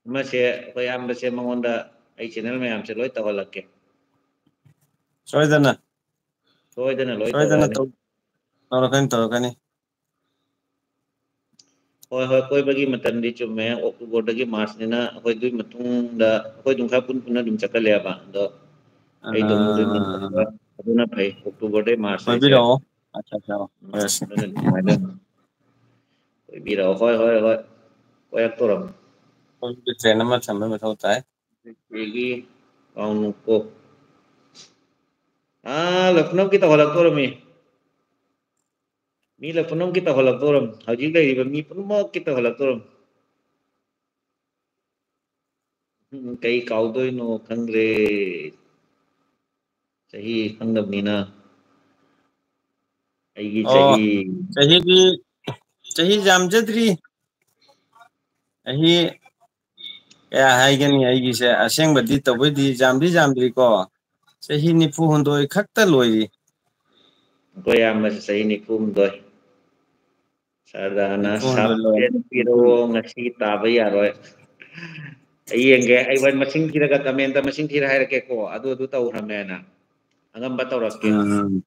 ꯑꯃꯁꯦ, ꯑꯩꯈꯣꯏ ꯑꯌꯥꯝꯕꯁꯦ ꯃꯉꯣꯟꯗ ꯑꯩ ꯆꯦꯅꯦꯜ ꯃꯌꯥꯝꯁꯦ ꯂꯣꯏ ꯇꯧꯍꯜꯂꯛꯀꯦ꯫ ꯁꯣꯏꯗꯅ꯫ ꯁꯣꯏꯗꯅ ꯂꯣꯏ ꯁꯣꯏꯗꯅ ꯇꯧꯔꯛꯑꯅꯤ꯫ ꯇꯧ-, ꯇꯧꯔꯛꯀꯅꯤ, ꯇꯧꯔꯛꯀꯅꯤ꯫ ꯍꯣꯏ, ꯍꯣꯏ, ꯀꯣꯏꯕꯒꯤ ꯃꯇꯝꯗꯤ ꯆꯨꯝꯃꯦ, ꯑꯣꯛꯇꯣꯕꯔꯗꯒꯤ ꯃꯥꯔꯆꯅꯤꯅ꯫ ꯑꯩꯈꯣꯏ ꯑꯗꯨꯒꯤ ꯃꯇꯨꯡꯗ ꯑꯩꯈꯣꯏ ꯑꯗꯨꯝ ꯈꯔ ꯄꯨꯟ ꯄꯨꯟꯅ ꯑꯗꯨꯝ ꯆꯠꯀꯜꯂꯦꯕ꯫ ꯑꯗꯣ ꯑꯩ ꯑꯗꯨꯝ ꯑꯗꯨꯒꯤ ꯃꯇꯝꯗ ꯑꯗꯨꯅ ꯐꯩ, ꯑꯣꯛꯇꯣꯕꯔꯗꯩ ꯃꯥꯔꯆ ꯍꯥꯏꯁꯦ꯫ ꯀꯣꯏꯕꯤꯔꯛꯑꯣ꯫ ꯑꯠꯆꯥ, ꯑꯠꯆꯥ꯫ ꯎꯝ, ꯑꯗꯨꯅ ꯅꯨꯡꯉꯥꯏꯗꯧꯅꯤ꯫ ꯀꯣꯏꯕꯤꯔꯛꯑꯣ꯫ ꯍꯣꯏ, ꯍꯣꯏ, ꯍꯣꯏ, ꯀꯣꯏꯔꯛꯇꯣꯔꯝ꯫ ꯀꯣꯏꯕꯗ ꯇ꯭ꯔꯦꯟ ꯑꯃ ꯊꯝꯕ ꯃꯊꯧ ꯇꯥꯏ꯫ ꯑꯗꯒꯤ ꯀꯥꯎꯅꯨꯀꯣ꯫ ꯑꯥ, ꯂꯈꯅꯧꯒꯤ ꯇꯧꯍꯜꯂꯛꯇꯣꯔꯝꯃꯤ꯫ ꯃꯤ ꯂꯈꯅꯧꯒꯤ ꯇꯧꯍꯜꯂꯛꯇꯣꯔꯝ꯫ ꯍꯧꯖꯤꯛ ꯂꯩꯔꯤꯕ ꯃꯤ ꯄꯨꯝꯅꯃꯛꯀꯤ ꯇꯧꯍꯜꯂꯛꯇꯣꯔꯝ꯫ ꯎꯝ, ꯀꯩ ꯀꯥꯎꯗꯣꯏꯅꯣ ꯈꯪꯗ꯭ꯔꯦ꯫ ꯆꯍꯤ ꯈꯪꯗꯕꯅꯤꯅ꯫ ꯑꯩꯒꯤ ꯑꯣ, ꯆꯍꯤ ꯆꯍꯤꯗꯤ, ꯆꯍꯤ ꯌꯥꯝꯖꯗ꯭ꯔꯤ꯫ ꯆꯍꯤ ꯀꯌꯥ ꯍꯥꯏꯒꯅꯤ ꯑꯩꯒꯤꯁꯦ? ꯑꯁꯦꯡꯕꯗꯤ ꯇꯧꯕꯩꯗꯤ ꯌꯥꯝꯗꯤ ꯌꯥꯝꯗ꯭ꯔꯤꯀꯣ꯫ ꯆꯍꯤ ꯅꯤꯐꯨ ꯍꯨꯝꯗꯣꯏ ꯈꯛꯇ ꯂꯣꯏꯔꯤ꯫ ꯑꯩꯈꯣꯏ ꯑꯌꯥꯝꯕꯁꯤ ꯆꯍꯤ ꯅꯤꯐꯨ ꯍꯨꯝꯗꯣꯏ꯫ ꯁꯥꯔꯗꯥꯅ ꯅꯤꯐꯨ ꯍꯨꯝꯗꯣꯏ ꯂꯣꯏꯔꯦ꯫ ꯁꯥꯕꯁꯦ ꯄꯤꯔꯛꯑꯣ, ꯉꯁꯤ ꯇꯥꯕ ꯌꯥꯔꯣꯏ꯫ ꯑꯩ ꯌꯦꯡꯒꯦ, ꯑꯩ ꯍꯣꯔꯦꯟ ꯃꯁꯤꯡ ꯊꯤꯔꯒ, ꯀꯃꯦꯟꯇ ꯃꯁꯤꯡ ꯊꯤꯔ ꯍꯥꯏꯔꯛꯀꯦꯀꯣ꯫ ꯑꯗꯨ ꯑꯗꯨ ꯇꯧꯈ꯭ꯔꯕꯅꯦꯅ ꯑꯉꯝꯕ ꯇꯧꯔꯛꯀꯦ꯫ ꯎꯝ,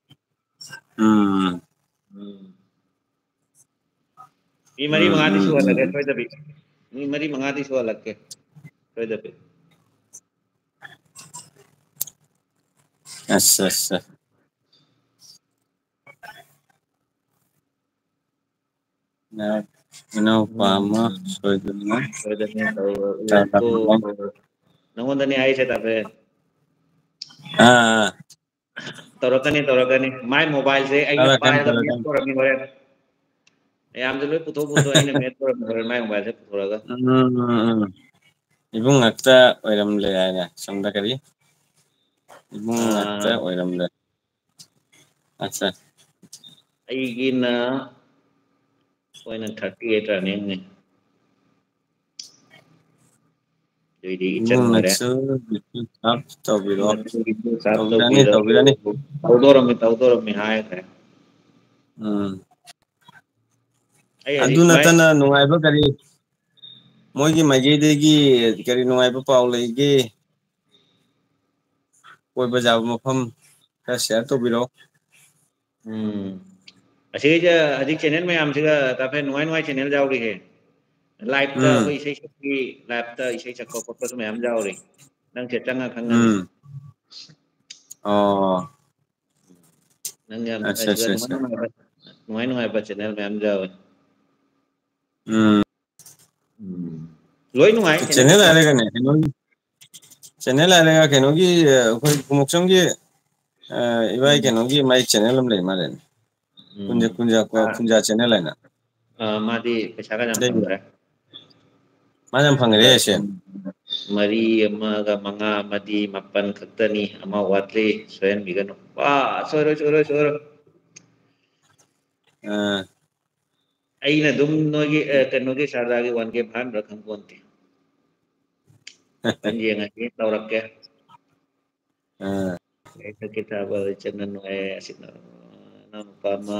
ꯎꯝ, ꯎꯝ꯫ ꯃꯤ ꯃꯔꯤ ꯎꯝ, ꯃꯉꯥꯗꯤ ꯎꯝ, ꯁꯨꯍꯜꯂꯒꯦ ꯎꯝ꯫ ꯁꯣꯏꯗꯕꯤ꯫ ꯃꯤ ꯃꯔꯤ ꯃꯉꯥꯗꯤ ꯁꯨꯍꯜꯂꯛꯀꯦ ꯁꯣꯏꯗꯕꯤ꯫ ꯑꯠꯆꯥ, ꯑꯠꯆꯥ꯫ ꯏꯅꯥꯎꯄꯥ ꯑꯃ ꯎꯝ꯫ ꯁꯣꯏꯗꯅ ꯁꯣꯏꯗꯅ ꯇꯧꯔꯛꯎꯀꯣ꯫ ꯇꯧꯔꯛꯀꯅꯤ꯫ ꯅꯪꯉꯣꯟꯗꯅꯤ ꯍꯥꯏꯁꯦ, ꯇꯥꯕ꯭ꯔꯦ? ꯑꯥ, ꯇꯧꯔꯛꯀꯅꯤ, ꯇꯧꯔꯛꯀꯅꯤ꯫ ꯃꯥꯏ ꯃꯣꯕꯥꯏꯜꯁꯦ ꯑꯩꯅ ꯇꯧꯔꯛꯀꯅꯤ, ꯄꯥꯏꯔꯒ ꯃꯦꯞ ꯇꯧꯔꯛꯀꯅꯤ꯫ ꯇꯧꯔꯝꯃꯤ ꯍꯣꯔꯦꯟ꯫ ꯃꯌꯥꯝꯁꯦ ꯂꯣꯏ ꯄꯨꯊꯣꯛ ꯄꯨꯊꯣꯛ ꯑꯩꯅ ꯃꯦꯞ ꯇꯧꯔꯝꯃꯤ ꯍꯣꯔꯦꯟ ꯃꯥꯏ ꯃꯣꯕꯥꯏꯜꯁꯦ ꯄꯨꯊꯣꯔꯒ꯫ ꯎꯝ, ꯎꯝ, ꯎꯝ꯫ ꯏꯕꯨꯡ ꯉꯥꯛꯇ ꯑꯣꯏꯔꯝꯂꯦ ꯍꯥꯏꯅ ꯁꯣꯝꯗ ꯀꯔꯤ? ꯏꯕꯨꯡ ꯉꯥꯛꯇ ꯑꯥ, ꯑꯣꯏꯔꯝꯂꯦ꯫ ꯑꯠꯆꯥ꯫ ꯑꯩꯒꯤꯅ ꯑꯩꯈꯣꯏꯅ thirty eight running ꯅꯤ꯫ ꯑꯗꯨꯏꯗꯤ ꯏꯆꯟ ꯑꯣꯏꯔꯦ꯫ ꯏꯕꯨꯡꯅꯁꯨ ꯁꯞ ꯇꯧꯕꯤꯔꯣ꯫ ꯏꯕꯨꯡꯅꯁꯨ ꯁꯞ ꯇꯧꯕꯤꯔꯅꯤ, ꯇꯧꯕꯤꯔꯣ꯫ ꯇꯧꯕꯤꯔꯅꯤ꯫ ꯇꯧꯗꯧꯔꯝꯃꯤ, ꯇꯧꯗꯧꯔꯝꯃꯤ ꯍꯥꯏꯈ꯭ꯔꯦ꯫ ꯎꯝ꯫ ꯑꯩ ꯑꯗꯨ ꯍꯧꯖꯤꯛ ꯃꯥꯏ ꯅꯠꯇꯅ ꯅꯨꯡꯉꯥꯏꯕ ꯀꯔꯤ, ꯃꯣꯏꯒꯤ ꯃꯥꯏꯀꯩꯗꯒꯤ ꯀꯔꯤ ꯅꯨꯡꯉꯥꯏꯕ ꯄꯥꯎ ꯂꯩꯒꯦ? ꯀꯣꯏꯕ ꯌꯥꯕ ꯃꯐꯝ ꯈꯔ share ꯇꯧꯕꯤꯔꯛꯑꯣ꯫ ꯎꯝ꯫ ꯑꯁꯤꯒ ꯍꯧꯖꯤꯛ channel ꯃꯌꯥꯝꯁꯤꯒ ꯇꯥꯐꯦ ꯅꯨꯡꯉꯥꯏ ꯅꯨꯡꯉꯥꯏ channel ꯌꯥꯎꯔꯤꯍꯦ꯫ Live ꯇ ꯎꯝ꯫ ꯑꯩꯈꯣꯏ ꯏꯁꯩ ꯁꯛꯄꯤ, live ꯇ ꯏꯁꯩ ꯁꯛꯄ ꯈꯣꯠꯄꯁꯨ ꯃꯌꯥꯝ ꯌꯥꯎꯔꯤ꯫ ꯅꯪ ꯁꯤꯗ ꯆꯪꯉ ꯈꯪꯒꯅꯤ꯫ ꯎꯝ꯫ ꯑꯣ꯫ ꯅꯪ ꯌꯥꯝ ꯑꯠꯆꯥ, ꯑꯁꯤꯗ ꯑꯠꯆꯥ, ꯅꯨꯡꯉꯥꯏ ꯑꯠꯆꯥ꯫ ꯅꯨꯡꯉꯥꯏꯕ, ꯅꯨꯡꯉꯥꯏ ꯅꯨꯡꯉꯥꯏꯕ channel ꯃꯌꯥꯝ ꯌꯥꯎꯋꯦ꯫ ꯎꯝ꯫ ꯎꯝ꯫ ꯂꯣꯏ ꯅꯨꯡꯉꯥꯏ channel Channel ꯈꯨꯗꯤꯡꯃꯛ꯫ ꯍꯥꯏꯔꯒꯅꯦ, ꯀꯩꯅꯣꯒꯤ channel ꯍꯥꯏꯔꯒ ꯀꯩꯅꯣꯒꯤ, ꯑ, ꯑꯩꯈꯣꯏ ꯈꯨꯃꯣꯛꯆꯝꯒꯤ, ꯑ, ꯏꯕꯥꯏ ꯎꯝ꯫ ꯀꯩꯅꯣꯒꯤ ꯃꯥꯏ channel ꯑꯃ ꯂꯩ ꯃꯥꯜꯂꯦꯅꯦ꯫ ꯈꯨꯟꯖ-, ꯎꯝ꯫ ꯈꯨꯟꯖ-, ꯑꯥ꯫ ꯈꯨꯟꯖ channel ꯍꯥꯏꯅ꯫ ꯑꯥ, ꯃꯥꯗꯤ ꯄꯩꯁꯥꯒ ꯌꯥꯝ ꯂꯩꯕ꯭ꯔꯥ? ꯐꯪꯗ꯭ꯔꯦ꯫ ꯃꯥ ꯌꯥꯝ ꯐꯪꯉꯦ ꯂꯨꯄꯥ ꯁꯦꯟ꯫ ꯃꯔꯤ ꯑꯃꯒ ꯃꯉꯥ ꯑꯃꯗꯤ ꯃꯥꯄꯟ ꯈꯛꯇꯅꯤ, ꯑꯃ ꯋꯥꯠꯂꯤ, ꯁꯣꯏꯍꯟꯕꯤꯒꯅꯨ꯫ ꯑꯥ, ꯁꯣꯏꯔꯣꯏ, ꯁꯣꯏꯔꯣꯏ, ꯁꯣꯏꯔꯣꯏ꯫ ꯑꯥ꯫ ꯑꯩꯅ ꯑꯗꯨꯝ ꯅꯣꯏꯒꯤ, ꯑ, ꯀꯩꯅꯣꯒꯤ ꯁꯥꯔꯗꯥꯒꯤ one K ꯐꯥꯍꯟꯕ꯭ꯔꯥ ꯈꯪꯄꯣꯟꯇꯦ꯫ ꯍꯣꯔꯦꯟ ꯌꯦꯡꯉꯁꯤ, ꯇꯧꯔꯛꯀꯦ꯫ ꯑꯥ꯫ ꯌꯥꯏꯊꯛꯀꯤ ꯊꯥꯕꯜ ꯏꯆꯟ ꯅꯨꯡꯉꯥꯏ ꯑꯁꯤꯅ ꯅꯅꯥꯎꯅꯨꯄꯥ ꯑꯃ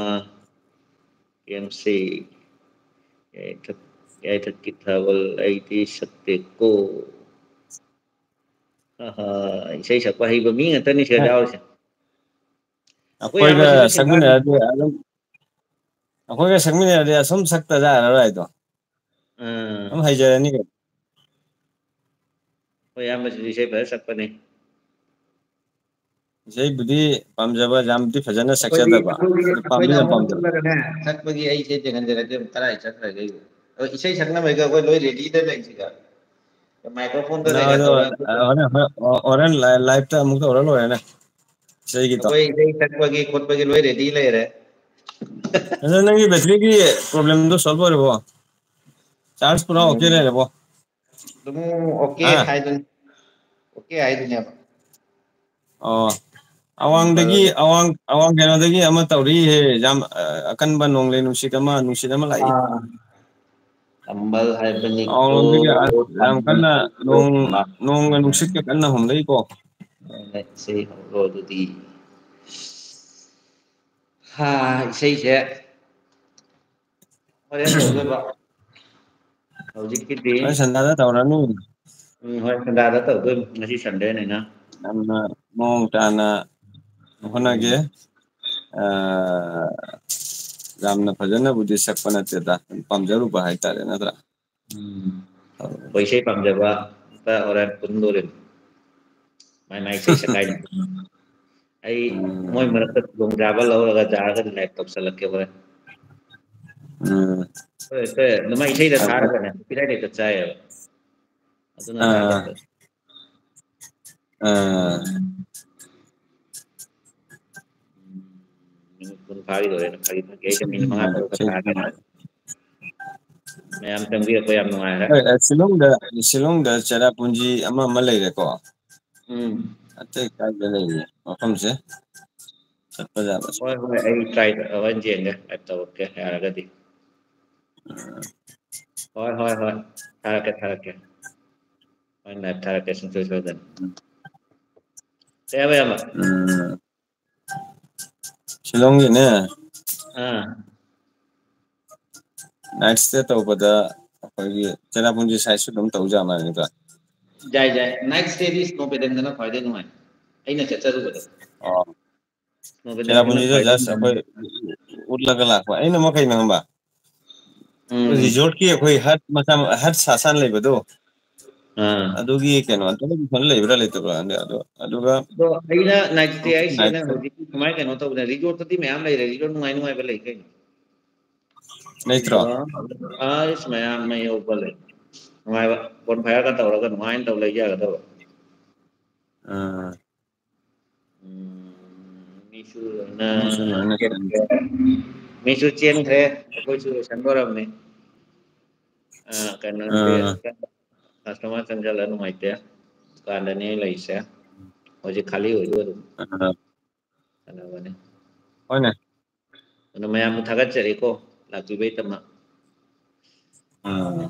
ꯑꯦꯝ ꯁꯤ ꯌꯥꯏꯊꯛ-, ꯌꯥꯏꯊꯛꯀꯤ ꯊꯥꯕꯜ ꯑꯩꯗꯤ ꯁꯛꯇꯦꯀꯣ꯫ ꯑꯍꯥ, ꯏꯁꯩ ꯁꯛꯄ ꯍꯩꯕ ꯃꯤ ꯉꯥꯛꯇꯅꯤ ꯁꯤꯗ ꯑꯦ꯫ ꯌꯥꯎꯔꯤꯁꯦ꯫ ꯑꯩꯈꯣꯏ ꯑꯩꯈꯣꯏꯒ ꯏꯌꯥꯝꯕꯁꯤꯁꯨ ꯁꯤꯡꯒꯥꯔꯅꯤ꯫ ꯁꯛꯃꯤꯟꯅꯔꯗꯤ ꯑꯗꯨꯝ, ꯑꯩꯈꯣꯏꯒ ꯁꯛꯃꯤꯟꯅꯔꯗꯤ ꯑꯁꯨꯝ ꯁꯛꯇ ꯌꯥꯔꯔꯣꯏ ꯍꯥꯏꯗꯣ꯫ ꯎꯝ꯫ ꯑꯗꯨꯝ ꯍꯩꯖꯔꯅꯤ ꯀꯩꯅꯣ꯫ ꯑꯩꯈꯣꯏ ꯏꯌꯥꯝꯕꯁꯤꯁꯨ ꯏꯁꯩ ꯐꯖꯅ ꯁꯛꯄꯅꯤ꯫ ꯏꯁꯩꯕꯨꯗꯤ ꯄꯥꯝꯖꯕ, ꯌꯥꯝꯗꯤ ꯐꯖꯅ ꯑꯩꯈꯣꯏꯗꯤ, ꯁꯛꯆꯗꯕ, ꯑꯩꯈꯣꯏꯗꯤ, ꯑꯗꯨ ꯄꯥꯝꯗꯤ ꯑꯩꯈꯣꯏꯅ ꯌꯥꯝ ꯑꯃꯨꯛ ꯄꯥꯝꯖꯕ꯫ ꯆꯠꯂꯒꯅꯦ, ꯁꯛꯄꯒꯤ ꯑꯩꯁꯦ ꯌꯦꯡꯍꯟꯖꯔꯛꯀꯦ, ꯑꯃꯨꯛ ꯀꯗꯥꯏ ꯆꯠꯈ꯭ꯔꯒꯦ ꯑꯩꯕꯨ꯫ ꯑꯗꯣ ꯏꯁꯩ ꯁꯛꯅꯕꯩꯒ ꯑꯩꯈꯣꯏ ꯂꯣꯏ ꯔꯦꯗꯤꯗ ꯂꯩꯁꯤꯒ꯫ ꯃꯥꯏꯀ꯭ꯔꯣꯐꯣꯟꯗ ꯅꯪ ꯀꯩꯀꯥ ꯑꯗꯣ, ꯇꯧꯔꯒ ꯑ, ꯍꯣꯔꯦꯟ, ꯍꯣꯔꯦꯟ, ꯑ, ꯍꯣꯔꯦꯟ ꯂꯥꯏ-, ꯂꯥꯏꯞꯇ ꯑꯃꯨꯛ ꯇꯧꯔ ꯂꯣꯏꯔꯦꯅꯦ, ꯏꯁꯩꯒꯤꯗꯣ꯫ ꯑꯩꯈꯣꯏ ꯏꯁꯩ ꯁꯛꯄꯒꯤ ꯈꯣꯠꯄꯒꯤ ꯂꯣꯏ ꯔꯦꯗꯤ ꯂꯩꯔꯦ꯫ ꯑꯗꯣ ꯅꯪꯒꯤ ꯕꯦꯇ꯭ꯔꯤꯒꯤ ꯄ꯭ꯔꯣꯕ꯭ꯂꯦꯝꯗꯣ ꯁꯣꯜꯚ ꯑꯣꯏꯔꯕꯣ? ꯆꯥꯔꯖ ꯄꯨꯔꯥ ꯑꯣꯀꯦ ꯎꯝ꯫ ꯂꯩꯔꯕꯣ? ꯑꯗꯨꯝ ꯑꯣꯀꯦ ꯍꯥ? ꯍꯥꯏꯗꯨꯅꯤ꯫ ꯑꯣꯀꯦ ꯍꯥꯏꯗꯨꯅꯦꯕ꯫ ꯑꯣ꯫ ꯑꯗꯨꯝ ꯑꯋꯥꯡꯗꯒꯤ, ꯇꯧꯔꯒꯦ꯫ ꯑꯋꯥꯡ, ꯑꯋꯥꯡ ꯀꯩꯅꯣꯗꯒꯤ ꯑꯃ ꯇꯧꯔꯤꯍꯦ, ꯌꯥꯝ, ꯑ, ꯑꯀꯟꯕ ꯅꯣꯡꯂꯩ ꯅꯨꯡꯁꯤꯠ ꯑꯃ, ꯅꯨꯡꯁꯤꯠ ꯑꯃ ꯂꯥꯛꯏ꯫ ꯑꯥ꯫ ꯇꯝꯕꯜ ꯍꯥꯏꯕꯅꯤꯀꯣ, ꯑꯋꯥꯡꯂꯣꯝꯗꯒꯤ ꯑ-, ꯌꯥꯝ ꯀꯟꯅ ꯇꯝꯕꯜ ꯅꯣꯡ, ꯃꯥ-, ꯅꯣꯡꯒ ꯅꯨꯡꯁꯤꯠꯀ ꯀꯟꯅ ꯍꯨꯝꯂꯛꯏꯀꯣ꯫ ꯏꯁꯩ ꯍꯧꯔꯣ ꯑꯗꯨꯗꯤ꯫ ꯍꯥ, ꯏꯁꯩꯁꯦ ꯍꯣꯔꯦꯟ ꯇꯧꯗꯣꯏꯕ꯫ ꯍꯧꯖꯤꯛꯀꯤꯗꯤ ꯍꯣꯔꯦꯟ ꯁꯟꯗꯥꯗ ꯇꯧꯔꯅꯤ꯫ ꯎꯝ, ꯍꯣꯏ, ꯁꯟꯗꯥꯗ ꯇꯧꯗꯣꯏꯅꯤ꯫ ꯉꯁꯤ ꯁꯟꯗꯦꯅꯤꯅ꯫ ꯌꯥꯝꯅ ꯃꯑꯣꯡ ꯇꯥꯅ ꯎꯝ꯫ ꯍꯣꯠꯅꯒꯦ꯫ ꯑ, ꯌꯥꯝꯅ ꯐꯖꯅꯕꯨꯗꯤ ꯁꯛꯄ ꯅꯠꯇꯦꯗ, ꯄꯥꯝꯖꯔꯨꯕ ꯍꯥꯏꯇꯥꯔꯦ, ꯅꯠꯇ꯭ꯔꯥ? ꯎꯝ꯫ ꯑꯩꯈꯣꯏ ꯏꯁꯩ ꯄꯥꯝꯖꯕ ꯑꯝꯇ ꯍꯣꯔꯦꯟ ꯄꯨꯟꯗꯣꯔꯤꯕꯅꯤ꯫ ꯃꯥꯏ ꯃꯥꯏ ꯏꯁꯩ ꯁꯛꯀꯥꯏꯅꯤ꯫ ꯑꯩ ꯎꯝ꯫ ꯃꯣꯏ ꯃꯔꯛꯇ ꯈꯨꯗꯣꯡꯆꯥꯕ ꯂꯧꯔꯒ ꯖꯥꯔꯒꯗꯤ live ꯇꯧꯁꯜꯂꯛꯀꯦ ꯍꯣꯔꯦꯟ꯫ ꯎꯝ꯫ ꯍꯣꯏ, ꯍꯣꯏ, ꯑꯗꯨꯃꯥꯏ ꯏꯁꯩꯗ ꯑ, ꯑ, ꯊꯥꯔꯒꯅꯦ, copyright ꯍꯦꯛꯇ ꯆꯥꯏꯌꯦꯕ꯫ ꯑꯗꯨꯅ ꯑꯥ꯫ ꯊꯥꯗꯕꯗ꯫ ꯑꯥ꯫ ꯎꯝ꯫ ꯃꯤꯅꯤꯠ ꯀꯨꯟ ꯐꯥꯈꯤꯗꯣꯔꯦꯅ ꯐꯥꯒꯤ ꯐꯥꯒꯤ꯫ ꯑꯩꯁꯦ ꯃꯤꯅꯤꯠ ꯃꯉꯥ ꯇꯔꯨꯛ ꯈꯛ ꯊꯥꯔꯛꯀꯦ꯫ ꯃꯌꯥꯝ ꯆꯪꯕꯤꯔꯛꯄ ꯌꯥꯝ ꯅꯨꯡꯉꯥꯏꯔꯦ꯫ ꯍꯣꯏ, ꯑ, ꯁꯤꯂꯣꯡꯗ, ꯁꯤꯂꯣꯡꯗ ꯆꯦꯔꯥꯄꯨꯟꯖꯤ ꯑꯃ, ꯑꯃ ꯂꯩꯔꯦꯀꯣ꯫ ꯎꯝ꯫ ꯑꯇꯩ ꯀꯥꯏꯗ ꯂꯩꯔꯤ ꯃꯐꯝꯁꯦ? ꯆꯠꯄ ꯌꯥꯕ꯫ ꯍꯣꯏ, ꯍꯣꯏ, ꯑꯩ try ꯇꯧ-, ꯍꯣꯔꯦꯟ ꯌꯦꯡꯒꯦ, live ꯇꯧꯔꯛꯀꯦ ꯌꯥꯔꯒꯗꯤ꯫ ꯎꯝ꯫ ꯍꯣꯏ, ꯍꯣꯏ, ꯍꯣꯏ꯫ ꯊꯥꯔꯛꯀꯦ, ꯊꯥꯔꯛꯀꯦ꯫ ꯍꯣꯏ, live ꯊꯥꯔꯛꯀꯦ ꯁꯨꯡꯁꯣꯏ ꯁꯣꯏꯗꯅ꯫ ꯎꯝ꯫ ꯀꯩ ꯍꯥꯏꯕ, ꯏꯌꯥꯝꯕ? ꯎꯝ, ꯁꯤꯂꯣꯡꯒꯤꯅꯦ, ꯑꯥ꯫ Night stay ꯇꯧꯕꯗ ꯑꯩꯈꯣꯏꯒꯤ ꯆꯦꯔꯥꯄꯨꯟꯖꯤ side ꯁꯨ ꯑꯗꯨꯝ ꯇꯧ ꯌꯥ ꯃꯥꯜꯂꯦ, ꯅꯠꯇ꯭ꯔꯥ? ꯌꯥꯏ, ꯌꯥꯏ꯫ Night stay ꯗꯤ Snow Paddle ꯗꯅ ꯈ꯭ꯋꯥꯏꯗꯩ ꯅꯨꯡꯉꯥꯏ, ꯑꯩꯅ ꯆꯠꯆꯔꯨꯕꯗ꯫ ꯑꯣ꯫ Snow Paddle ꯗꯅ ꯆꯦꯔꯥꯄꯨꯟꯖꯤꯗ ꯈ꯭ꯋꯥꯏꯗꯩ just ꯅꯨꯡꯉꯥꯏ꯫ ꯑꯩꯈꯣꯏ ꯎꯠꯂꯒ ꯂꯥꯛꯄ꯫ ꯑꯩꯅ ꯑꯃ ꯀꯩꯅꯣ ꯈꯪꯕ? ꯎꯝ꯫ Resort ꯀꯤ ꯑꯩꯈꯣꯏ hut ꯃꯆꯥ, hut ꯁꯥ ꯁꯥꯅ ꯂꯩꯕꯗꯣ, ꯑꯥ꯫ ꯑꯗꯨꯒꯤ ꯀꯩꯅꯣ, ꯑꯗꯨꯝ ꯐꯖꯅ ꯂꯩꯕ꯭ꯔꯥ ꯂꯩꯇꯕ꯭ꯔꯥ ꯈꯪꯗꯦ꯫ ꯑꯗꯣ, ꯑꯗꯨꯒ ꯑꯗꯣ ꯑꯩꯅ night stay ꯍꯥꯏꯁꯦ, night ꯅꯪ ꯍꯧꯖꯤꯛꯀꯤ ꯁꯨꯃꯥꯏꯅ ꯀꯩꯅꯣ ꯇꯧꯕꯗ, resort ꯇꯗꯤ ꯃꯌꯥꯝ ꯂꯩꯔꯦ, resort ꯅꯨꯡꯉꯥꯏ ꯅꯨꯡꯉꯥꯏꯕ ꯂꯩ ꯀꯩꯅꯣ꯫ ꯂꯩꯇ꯭ꯔꯣ? ꯑꯗꯣ ꯑꯁ, ꯃꯌꯥꯝ ꯃꯩ ꯍꯧꯕ ꯂꯩ꯫ ꯅꯨꯡꯉꯥꯏꯕ, bonfire ꯒ ꯇꯧꯔꯒ ꯅꯨꯡꯉꯥꯏꯅ ꯇꯧ ꯂꯩ ꯌꯥꯒꯗꯕ꯫ ꯑꯥ꯫ ꯎꯝ, ꯃꯤꯁꯨ ꯂꯣꯏꯅ ꯃꯤꯁꯨ ꯂꯣꯏꯅ ꯆꯦꯟꯈ꯭ꯔꯦ꯫ ꯃꯤꯁꯨ ꯆꯦꯟꯈ꯭ꯔꯦ, ꯑꯩꯈꯣꯏꯁꯨ ꯂꯣꯏꯁꯟꯗꯣꯔꯕꯅꯤ꯫ ꯑ, ꯀꯩꯅꯣꯁꯦ, ꯑꯥ꯫ Customer ꯆꯪꯁꯤꯜꯂ ꯅꯨꯡꯉꯥꯏꯇꯦ꯫ ꯗꯨꯀꯥꯟꯗꯅꯦ ꯂꯩꯁꯦ꯫ ꯍꯧꯖꯤꯛ ꯈꯥꯂꯤ ꯑꯣꯏꯗꯣꯏ ꯑꯗꯨꯝ꯫ ꯑꯥ꯫ ꯀꯩꯅꯣꯅꯦ꯫ ꯍꯣꯏꯅꯦ꯫ ꯑꯗꯣ ꯃꯌꯥꯝꯕꯨ ꯊꯥꯒꯠꯆꯔꯤꯀꯣ, ꯂꯥꯛꯄꯤꯕꯩꯗꯃꯛ꯫ ꯑꯥ꯫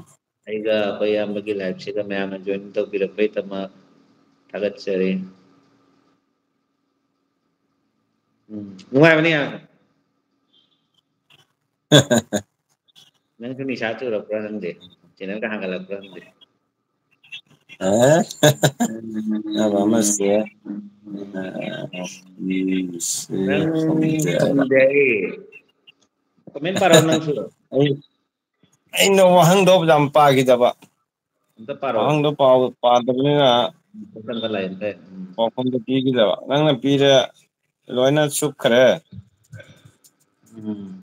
ꯑꯩꯒ ꯑꯩꯈꯣꯏ ꯏꯌꯥꯝꯕꯒꯤ live ꯁꯤꯗ ꯃꯌꯥꯝꯅ join ꯇꯧꯕꯤꯔꯛꯄꯩꯗꯃꯛ ꯊꯥꯒꯠꯆꯔꯤ꯫ ꯎꯝ, ꯅꯨꯡꯉꯥꯏꯕꯅꯤ ꯌꯥꯝ꯫ ꯅꯪꯁꯨ ꯅꯤꯁꯥ ꯆꯨꯔꯛꯄ꯭ꯔꯥ ꯈꯪꯗꯦ, channel ꯒ ꯍꯥꯡꯒꯠꯂꯛꯄ꯭ꯔꯥ ꯈꯪꯗꯦ꯫ ꯑꯦ? ꯅꯕ ꯑꯃꯁꯦ, ꯑ, ꯃꯤꯁꯦ ꯅꯪ ꯈꯪꯗꯦ ꯍꯥꯏꯕ꯫ ꯈꯪꯗꯦ ꯑꯩ꯫ Comment ꯄꯥꯔꯛꯑꯣ ꯅꯪꯁꯨ꯫ ꯑꯩ, ꯑꯩꯅ ꯋꯥꯍꯪꯗꯣ ꯌꯥꯝ ꯄꯥꯈꯤꯗꯕ꯫ ꯑꯝꯇ ꯄꯥꯔꯛꯑꯣ꯫ ꯋꯥꯍꯪꯗꯣ ꯄꯥꯎ ꯄꯥꯗꯕꯅꯤꯅ ꯃꯊꯪꯗ ꯂꯥꯛꯑꯦ, ꯑꯝꯇ꯫ ꯎꯝ꯫ ꯄꯥꯎꯈꯨꯝꯗꯣ ꯄꯤꯈꯤꯗꯕ꯫ ꯅꯪꯅ ꯄꯤꯔꯦ, ꯂꯣꯏꯅ ꯆꯨꯞꯈ꯭ꯔꯦ꯫ ꯎꯝ꯫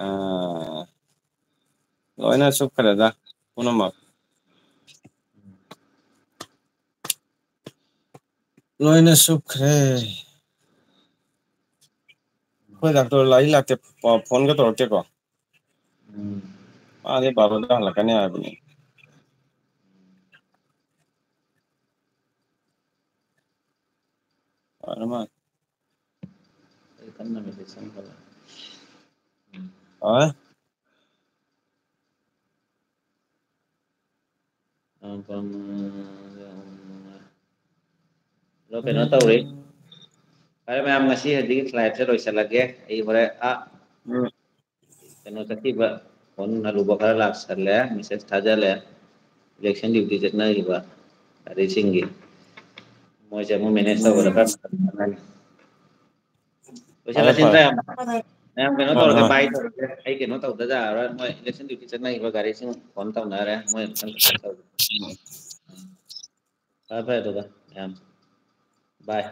ꯑꯥ, ꯂꯣꯏꯅ ꯆꯨꯞꯈ꯭ꯔꯦꯗ, ꯄꯨꯝꯅꯃꯛ꯫ ꯂꯣꯏꯅ ꯆꯨꯞꯈ꯭ꯔꯦ꯫ ꯑꯩꯈꯣꯏ ꯗꯥꯛꯇꯔ ꯂꯥꯛꯏ ꯂꯥꯛꯇꯦ, ꯄ-, phone ꯒ ꯇꯧꯔꯛꯇꯦꯀꯣ? ꯎꯝ꯫ ꯃꯥꯗꯤ ꯕꯥꯔꯣꯗ ꯍꯜꯂꯛꯀꯅꯤ ꯍꯥꯏꯕꯅꯤ꯫ ꯐꯔꯦ ꯃꯥ꯫ ꯑꯩ ꯀꯟꯅ message ꯁꯦꯝꯕ꯫ ꯎꯝ꯫ ꯑ? ꯑꯗꯣ ꯀꯩꯅꯣ ꯇꯧꯔꯤ꯫ ꯐꯔꯦ ꯃꯌꯥꯝ, ꯉꯁꯤ ꯍꯧꯖꯤꯛ ꯂꯥꯏꯞꯁꯦ ꯂꯣꯏꯁꯤꯜꯂꯒꯦ꯫ ꯑꯩ ꯍꯣꯔꯦꯟ ꯑꯥ ꯀꯩꯅꯣ ꯆꯠꯈꯤꯕ, ꯐꯣꯟ ꯑꯔꯨꯕ ꯈꯔ ꯂꯥꯛꯁꯜꯂꯦ, ꯃꯦꯁꯦꯖ ꯊꯥꯖꯜꯂꯦ꯫ ꯏꯂꯦꯛꯁꯟ ꯗ꯭ꯌꯨꯇꯤ ꯆꯠꯅꯔꯤꯕ ꯒꯥꯔꯤꯁꯤꯡꯒꯤ ꯃꯣꯏꯁꯦ ꯑꯃꯨꯛ ꯃꯦꯅꯦꯖ ꯇꯧꯕꯗ ꯈꯔ ꯃꯇꯝ ꯆꯪꯍꯜꯂꯦ꯫ ꯂꯣꯏꯁꯤꯜꯂꯁꯤ ꯅꯠꯇ꯭ꯔꯥ ꯌꯥꯝ? ꯃꯌꯥꯝ ꯀꯩꯅꯣ ꯇꯧꯔꯒꯦ, ꯕꯥꯏ ꯇꯧꯔꯒꯦ꯫ ꯑꯩ ꯀꯩꯅꯣ ꯇꯧꯗ ꯌꯥꯔꯔꯣꯏ꯫ ꯃꯣꯏ ꯏꯂꯦꯛꯁꯟ ꯗ꯭ꯌꯨꯇꯤ ꯆꯠꯅꯔꯤꯕ ꯒꯥꯔꯤꯁꯤꯡ ꯐꯣꯟ ꯇꯧꯅꯔꯦ꯫ ꯃꯣꯏ ꯑꯃꯨꯛꯇꯪ ꯀꯩꯅꯣ ꯇꯧꯔꯒꯦ꯫ ꯐꯔꯦ ꯐꯔꯦ ꯑꯗꯨꯒ ꯃꯌꯥꯝ ꯕꯥꯏ꯫